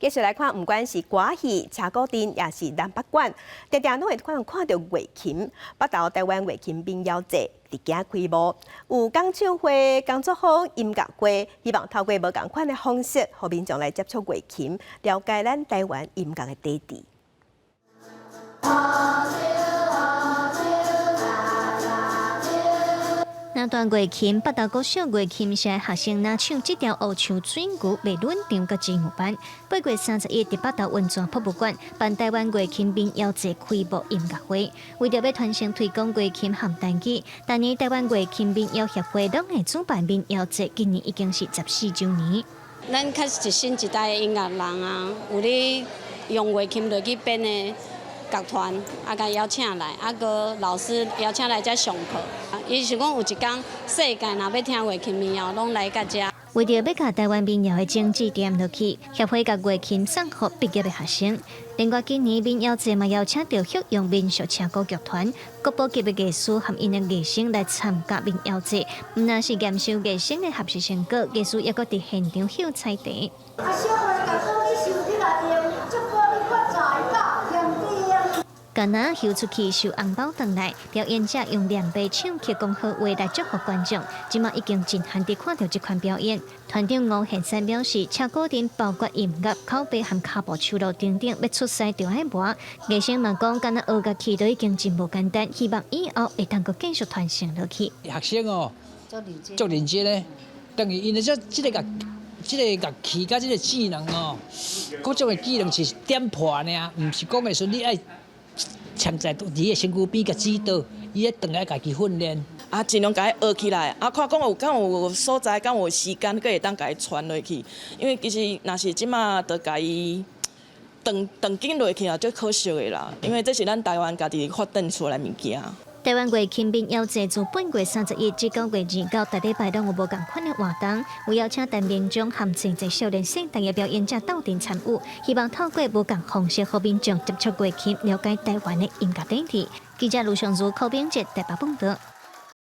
繼續來看，毋管是歌戲、車鼓陣，抑是南北管，定定攏會可能看著月琴。北投台灣月琴民謠節佇今開幕，有講唱會、工作坊、音樂會，希望透過無仝款的方式，予民眾來接觸月琴，了解咱台灣音樂的底蘊。若彈月琴，北投國小月琴社學生若唱這條烏唱水牛袂冷場佮真有班。8月31佇北投溫泉博物館辦台灣月琴民謠節開幕音樂會，為著欲傳承推廣月琴和台語，逐年台灣月琴民謠協會攏會主辦民謠節，今年已經是14週年。咱較是新一代的音樂人啊，有咧用月琴落去編的樂團，啊，共邀請來，啊，閣老師邀請來遮上課。伊是講有一工世界若欲聽月琴民謠，攏來到遮。為著欲共台灣民謠的種子點落去，協會共月琴送予畢業的學生。另外，今年民謠節嘛邀請著旭陽民俗車鼓劇團、國寶級的藝師和𪜶的藝生來參加民謠節，毋但是驗收藝生的學習成果，藝師猶閣佇現場秀彩題。啊，小妹，共講你收佇內面，祝福你發財到天頂。敢若睺出去收紅包轉來，表演者用念白唱曲講好話來祝福觀眾。這馬已經真罕佇看著這款表演。團長吳憲山表示，車鼓陣包括音樂、口白和跤步、手路等等，欲出師就愛磨。藝生嘛講，敢若學樂器都已經真無簡單，希望以後會當閣繼續傳承落去。學生哦，足認真咧，等於𪜶的這個樂器佮這個技能哦，各種的技能是點破爾，毋是講的說你愛徛在佇個身軀邊共指導，伊愛轉來家己訓練。啊，盡量共伊學起來，啊，看講有敢有所在，敢有時間，閣會當共伊傳落去。因為其實若是這馬著共伊斷斷緊落去啊，足可惜的啦。因為這是咱台灣家己發展出來物件。台灣月琴民謠節自8月31至9月29，逐禮拜攏有無仝款的活動，有邀請陳明忠和濟濟少年世代的表演者鬥陣參與，希望透過無仝方式，予民眾接觸月琴，了解台灣的音樂底蘊。記者盧尚如、柯炳哲台北報導。